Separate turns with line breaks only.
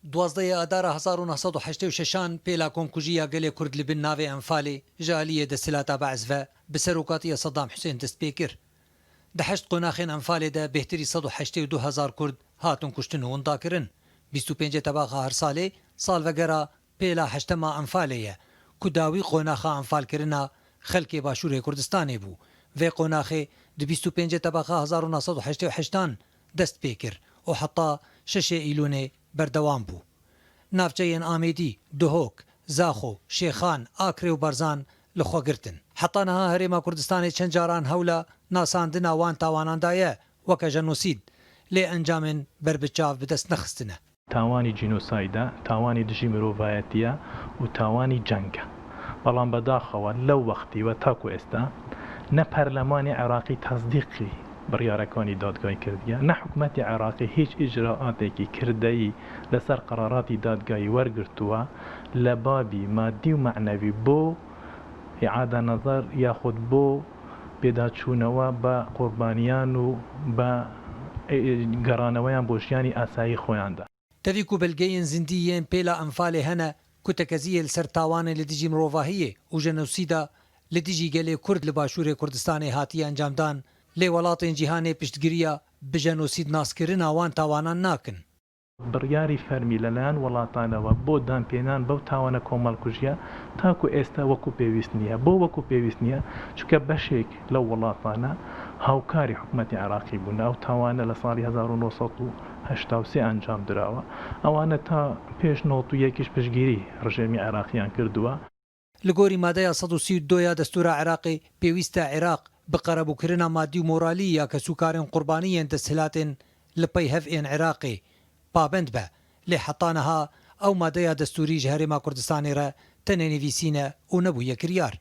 12 ê Adara 1986 an pêla komkujî ya gelê Kurd li bin navê Enfalê ji aliyê desthilata Be'es ve bi serokatiya Seddam Husên dest pê kir. Di heşt qonaxên Enfalê de bêhtirî 182 hezar Kurd hatin kuştin û windakirin. 25 ê Tebaxa her salê salvegera pêla heştema Enfalê ye ku dawî qonaxa enfalkirina xelkê Başûrê Kurdistanê bû. Vê qonaxê di 25 ê Tebaxa 1988 an dest pê kir û heta şeşê Îlûnê berdewam bû. Navçeyên Amêdî, Duhok, Zaxo, Şêxan, Akrê û Barzan li xwe girtin. Heta niha Herêma Kurdistanê çend caran hewla nasandina wan tawanan daye weke jenosîd, lê encamên berbiçav bi dest nexistine.
تاوانی جینۆسایدە، تاوانی دژی مرۆڤایەتییە و تاوانی جەنگە. بەڵام بەداخەوە لەو وەختیوە تاکو ئێستا نە پەرلەمانی عێراقی تەسدیقی بڕیارەکانی دادگای کردیە، نە حکومەتی عێراقی هیچ ئیجرائاتێکی کردەیی لەسەر قەراراتی دادگایی وەرگرتووە لە بابی مادی و مەعنەوی بۆ ئیعادە نەزەر یاخود بۆ پێداچوونەوە بە قوربانیان و بە گەڕانەوەیان بۆ ژیانی ئاسایی خۆیاندا.
Tevî ku belgeyên zindî yên pêla Enfalê hene ku tekeziyê li ser tawanên li dijî mirovahiyê û jenosîda li dijî gelê Kurd li Başûrê Kurdistanê hatiye encamdan, lê welatên cîhanê piştgiriya bi jenosîd naskirina wan tawanan nakin.
بڕیاری فەرمی لەلایەن وڵاتانەوە بۆ دانپێنان بەو تاوانە کۆمەڵکوژییە تاکو ئێستا وەکو پێویست نییە. بۆ وەکو پێویست نییە؟ چونکە بەشێک لەو وڵاتانە هاوکاری حکومەتی عێراقی بوونە. ئەو تاوانە لە ساڵی 1983 ئەنجام دراوە. ئەوانە تا پێش 91 یش پشتگیری ڕژێمی عێراقیان کردووە.
Li gorî madeya 132 ya Destûra Iraqê pêwîst e Iraq bi qerebûkirina madî û moralî ya kesûkarên qurbanî yên desthilatên li pey hev ên Iraqê pabend be, lê heta niha ew madeya destûrî ji Herêma Kurdistanê re tenê nivîsîne û nebûye kiryar.